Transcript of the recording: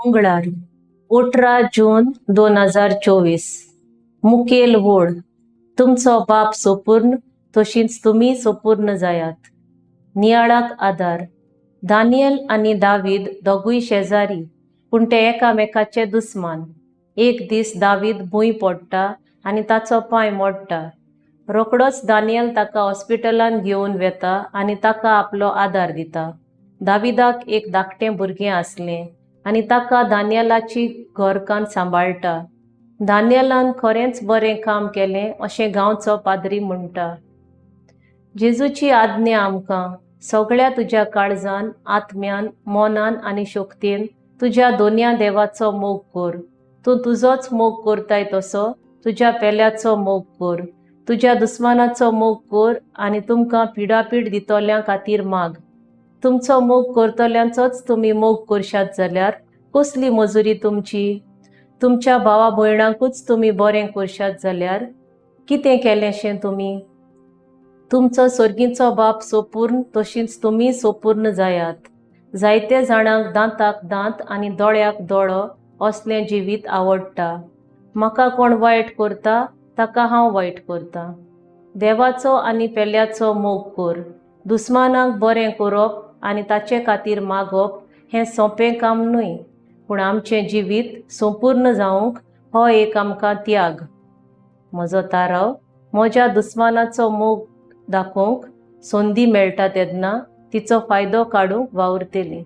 मंगळार, 18 जून 2024. मुखेल वळ. तुमचो बाप सोपूर्ण तशींच तुमी सोपूर्ण जायात. नियाळाक आदार. दानियल आनी दावीद दोगूय शेजारी, पूण ते एकामेकाचे दुस्मान. एक दीस दावीद भूंय पडटा आनी ताचो पांय मोडटा. रोखडोच दानियल ताका हॉस्पिटलांत घेवन वेता आनी ताका आपलो आदार दिता. दाविदाक एक धाकटें भुरगें आसलें आनी ताका दानियलाची घरकान्न सांबाळटा. दानियलान खरेंच बरें काम केलें अशें गांवचो पाद्री म्हणटा. जेजूची आज्ञा आमकां: सगळ्या तुज्या काळजान, आत्म्यान, मनान आनी शक्तीन तुज्या दोनया देवाचो मोग कर. तूं तुजोच मोग करताय तसो तुज्या पेल्याचो मोग कर. तुज्या दुस्मानाचो मोग कर आनी तुमकां पिडापीड दितल्यां खातीर माग. तुमचो मोग करतल्यांचोच तुमी मोग करशात जाल्यार कसली मजुरी तुमची? तुमच्या भावा भयणांकूच तुमी बरें करशात जाल्यार कितें केलेंशें तुमी? तुमचो सर्गीचो बाप सोपूर्ण तशींच तुमी सोपूर्ण जायात. जायते जाणांक दांताक दांत आनी दोळ्याक दोळो असलें जिवीत आवडटा. म्हाका कोण वायट करता ताका हांव वायट करतां. देवाचो आनी पेल्याचो मोग कर. दुस्मानाक बरें करप आनी ताचे खातीर मागप हें सोंपें काम न्हय, पूण आमचें जिवीत संपूर्ण जावंक हो एक आमकां त्याग. म्हजो ताराव: म्हज्या दुस्मानाचो मोग दाखोवंक संदी मेळटा तेन्ना तिचो फायदो काडूंक वावुरतली.